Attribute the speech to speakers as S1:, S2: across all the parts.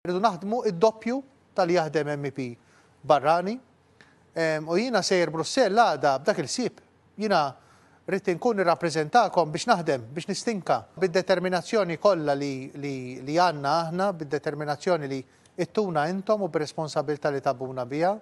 S1: Irridu naħdmu id-doppju tal-li jaħdem MEP barrani. U jiena sejjer Brussell għada b'dak il-ħsieb. Jiena rrid inkun nirrappreżentakom biex naħdem, biex nistinka. Bid-determinazzjoni kollha li, li, li għandna aħna, bid-determinazzjoni li ittuna intom u bir-responsabilità li tabuna biha,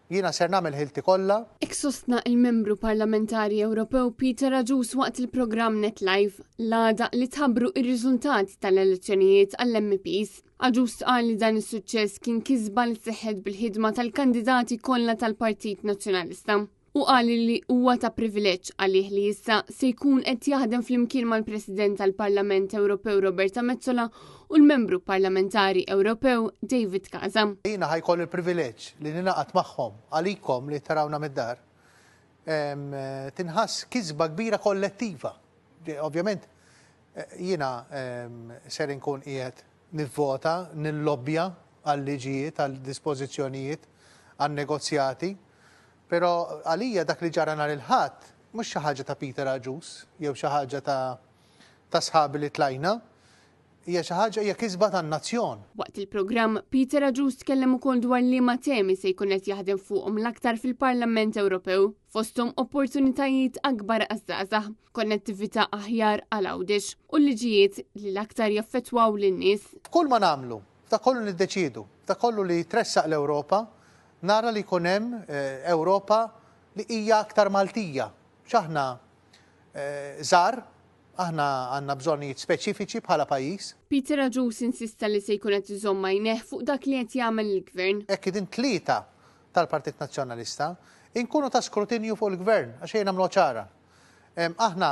S1: jiena ser nagħmel ħilti kollha.
S2: Hekk sostna il-Membru Parlamentari Ewropew Peter Agius waqt il-programm Net Live l-għada li tħabbru ir-riżultati tal-elezzjonijiet għall-MEPs. Agius qal li dan is-suċċess kien kisba li seħħet bil-ħidma tal-kandidati kollha tal-Partit Nazzjonalista u qal li huwa ta' privileġġ għalih li issa se jkun qed jaħdem flimkien mal-President tal-Parlament Ewropew Roberta Metsola u l-Membru Parlamentari Ewropew David Casa.
S1: Jiena ħa jkolli l-privileġġ li ninaqat magħhom għalikom li tarawna mid-dar. Tinħass kisba kbira kollettiva. Ovvjament, jiena ser inkun qiegħed nivvota, nillobbja għal liġijiet, għal dispożizzjonijiet, għal negozjati, però għalija dak li ġara nhar il-Ħadd mhux xi ħaġa ta' Peter Agius jew xi ħaġa ta' ta' sħabi li tlajna, hija xi ħaġa, hija kisba tan-nazzjon.
S2: Waqt il-programm, Peter Agius tkellem ukoll dwar liema temi se jkun qed jaħdem fuqhom l-aktar fil-Parlament Ewropew, fosthom opportunitajiet akbar għaż-żgħażagħ, konnettività aħjar għal Għawdex u l-liġijiet li l-aktar jaffettwaw lin-nies.
S1: F'kull ma nagħmlu, f'dak kollu niddeċiedu, f'dak kollu li tressaq l-Ewropa, nara li jkun hemm Ewropa li hija aktar Maltija. X'aħna żgħar, aħna għandna bżonnijiet speċifiċi bħala pajjiż.
S2: Peter Agius insista li se jkun qed iżomm għajnejh fuq dak li qed jagħmel il-Gvern.
S1: Hekk qegħdin tlieta tal-Partit Nazzjonalista, inkunu ta' skrutinju fuq il-Gvern, għax ejja nagħmluha ċara. Aħna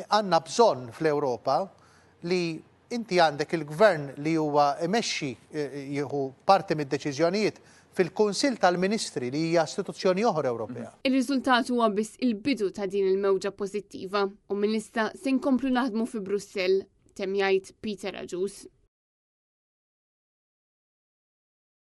S1: għandna bżonn fl-Ewropa li inti għandek il-Gvern li huwa imexxi, jieħu parti mid-deċiżjonijiet fil-Kunsill tal-Ministri li hija istituzzjoni oħra Ewropea.
S2: Ir-riżultat huwa biss il-bidu ta' din il-mewġa pożittiva u minn issa se nkomplu naħdmu fi Brussell, temm jgħid Peter Agius.